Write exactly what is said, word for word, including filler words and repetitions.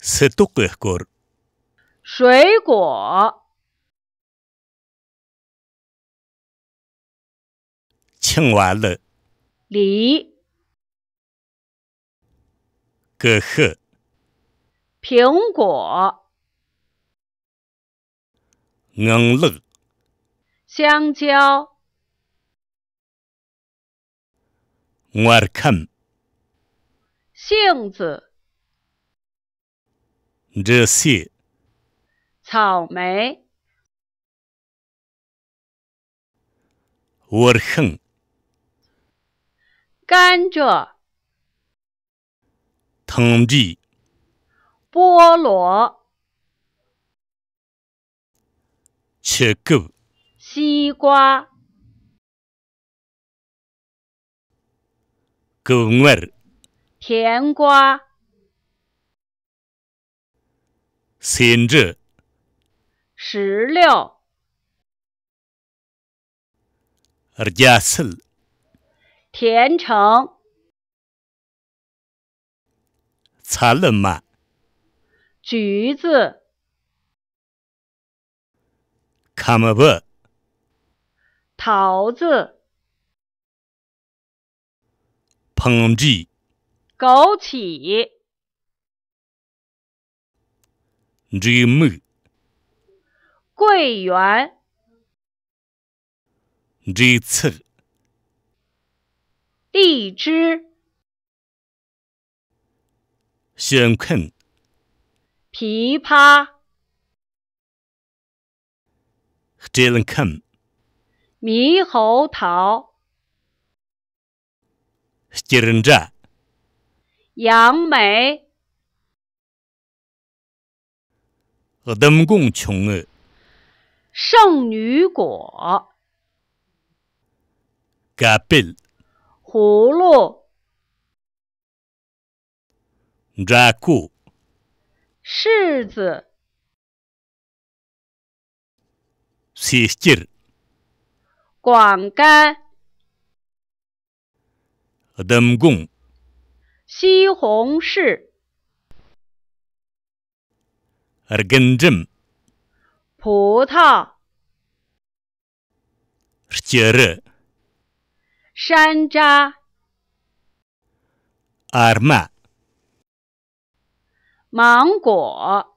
ཚི་ཏོག་གི་སྐོར།水果། ཆང་བ་ལི།梨། ཀུ་ཤུ།苹果། ངང་ལག། 香蕉། མངར་ཁམ། 杏子། འབྲི་སོས། 草莓། བོར་ཤིང་། 甘蔗། ཐང་འབྲས། 菠萝། ཆུ་ཀུབ། 西瓜། ཀུབ་མངར། 甜瓜། སེ་འབྲུ། 石榴། རྒྱ་སིལ། 甜橙། ཚ་ལུ་མ། 橘子། ཁམ་བུ། 桃子། ཕང་འབྲས། 枸杞། འབྲུག་མིག། 桂圆། འབྲུག་ཚག། 荔枝། 香芹། 枇杷། སྤྲེལ་ཁམ། 猕猴桃། སྐྱུར་འདྲ། 杨梅། ཟླུམ་སྒོང་ཆུང་ངུ། 圣女果། ཀ་པེད། 葫芦། འདྲ་ཀོ། 柿子། སེ་སྐྱིར། 广柑། ཟླུམ་སྒོང་། 西红柿། རྒུན་འབྲུམ། 葡萄། སྐྱུ་རུ། 山楂། ཨར་མ། 芒果།